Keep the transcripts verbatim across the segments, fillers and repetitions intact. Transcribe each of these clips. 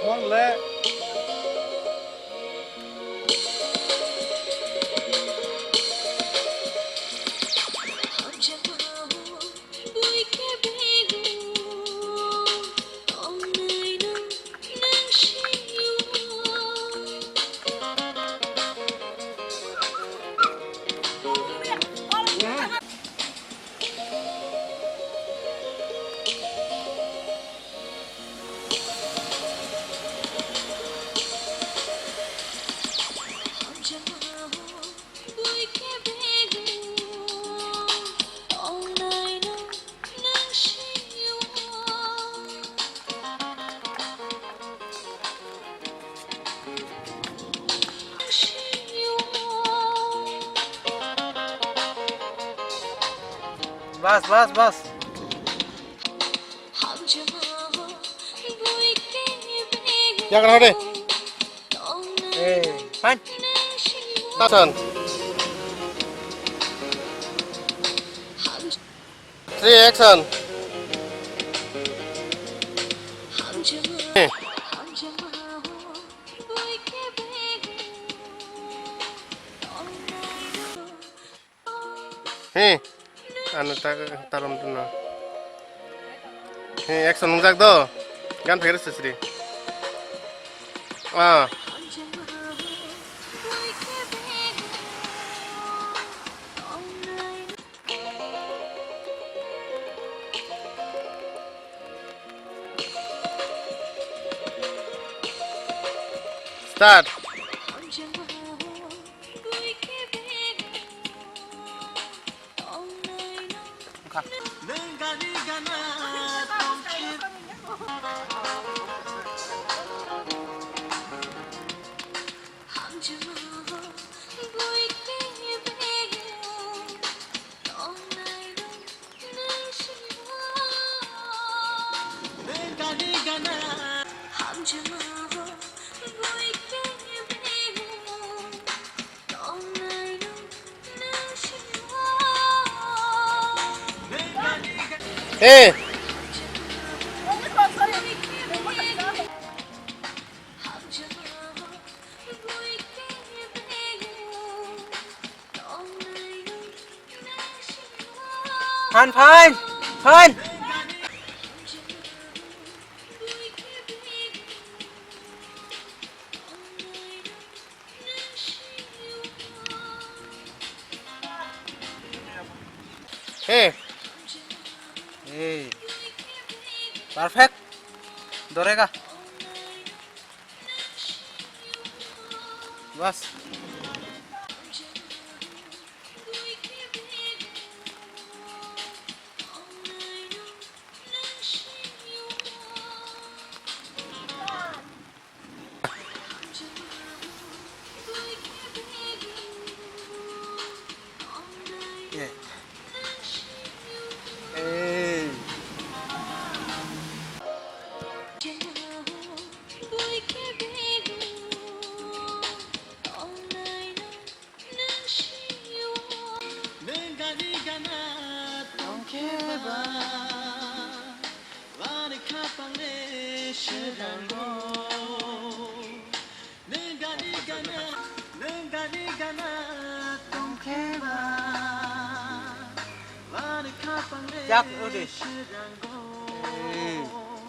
Ongle. Bas, bas, bas. Yang kena deh. Eh, pan. Tasan. Three, action. Eh. He. Ano ta tarom tuno. He, action nungjak do. Gan phegre sisri. Ah. Start. Hey. Fine, fine, fine. Hey. Hey. Perfect. Dorega. Bas. Nwng gani gana tongkhe ba, ani khapang le srango. Nwng gani gana, nwng gani gana tongkhe ba, ani khapang le srango.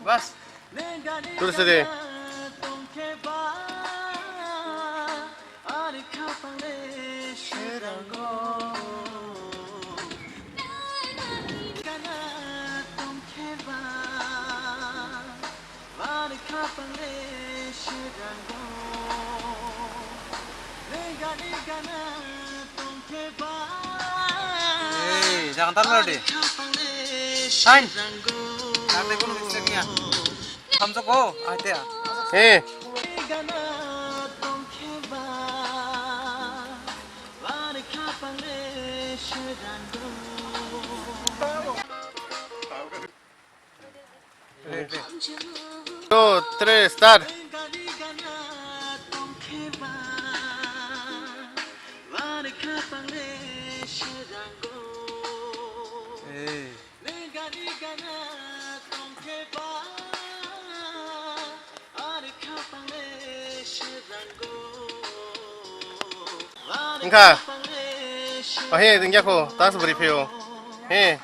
Bas. Nwng gani gana tongkhe ba, ani khapang le srango. Gana tongkhe ba, ani khapang le srango. Nwng gani gana tongkhe ba, hey, jagan tar lodi. Ani khapang le srango. Fine. Tarte kono mistake niya. Thamjak o, aite a. He. Two, three, start. Hey. Nwng gani gana tongkhe ba, ani kha Wngkha. Ahe, wngya kho, tas bwrwi phio. He.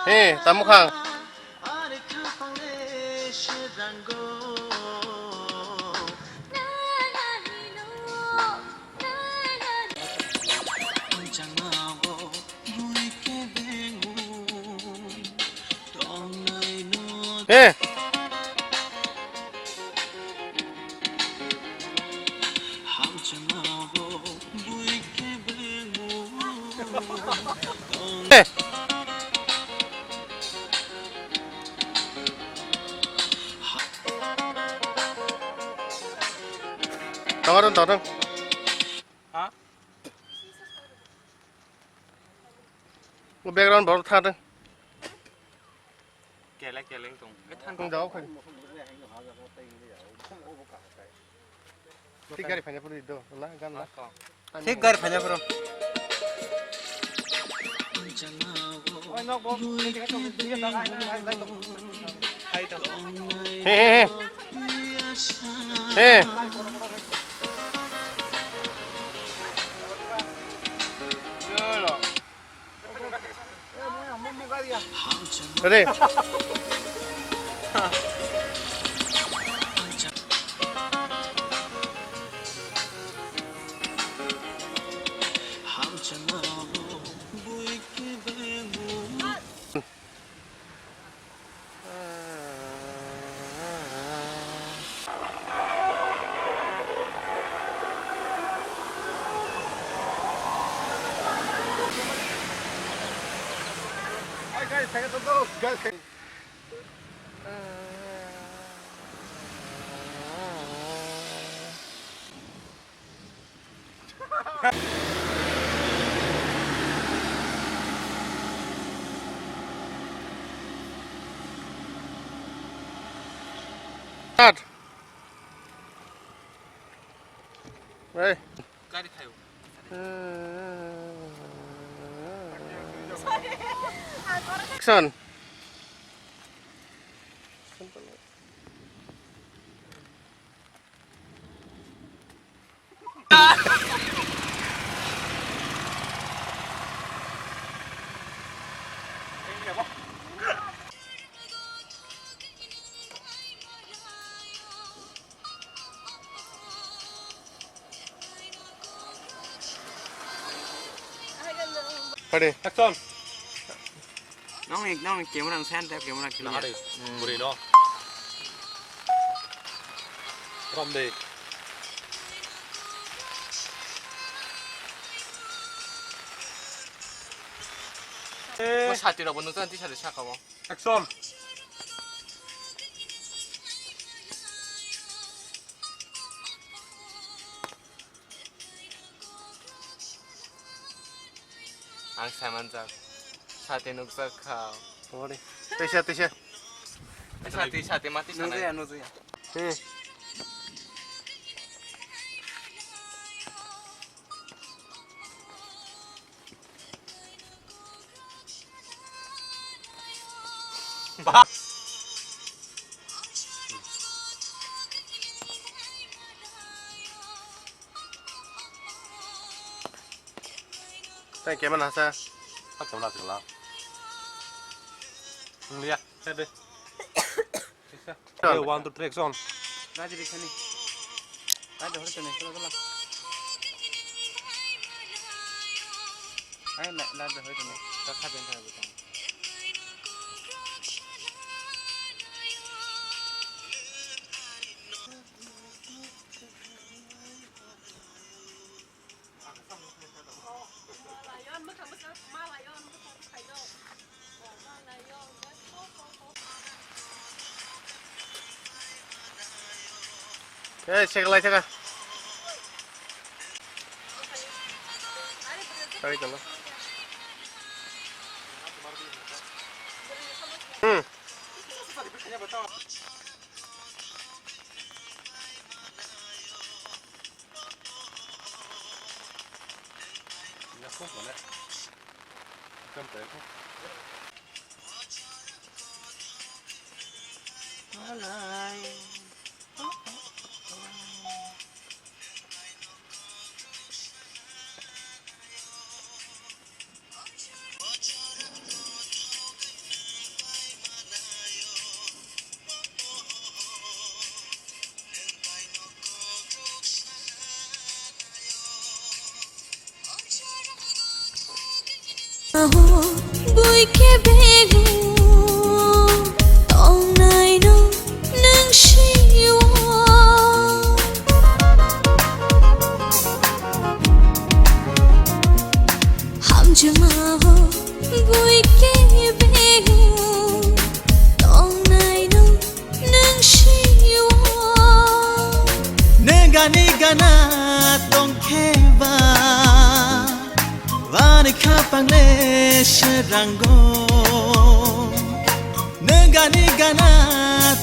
He, tamo khang. He. He. Tongorun tongorun. Ha? Background borok thar de. Kele kele tong. Tong jao khai. Thik gari phaina phuru do, na gan na. Thik gari phaina phuru. He he he. He. Ready? Start. Hey. Gari khayo. Action. Ready. Action. Nongni, nongni camera ang sen type camera kini. Nahari, hmm. Bwrwi no. Rom de. Mo sati rok bo nukha, tisa de saka o. Action. Ang samanjak. Sati nukjak kha. Tongori. Tisa, tisa. Sati, sati mati sanai. Nukjaya, nukjaya. Hmm. Ba. Tei kemana sa? Kemana sila? Liya, sebe. One, two, three, action. Raja Rikhani. Raja Horitani, sila, sila. Ai, na, Raja Horitani. Kakha bentha bentha. Hey, check light, check. Sorry, chalo. Hmm. Bego tongnai no nwng sio. Hamjama o bui ke bego tongnai no nwng sio. Nwng gani gana tongkhe ba, bani khapang le serango. Nwng gani gana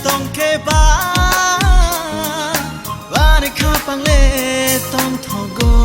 tongkhe ba, bani khapang le tongthogo.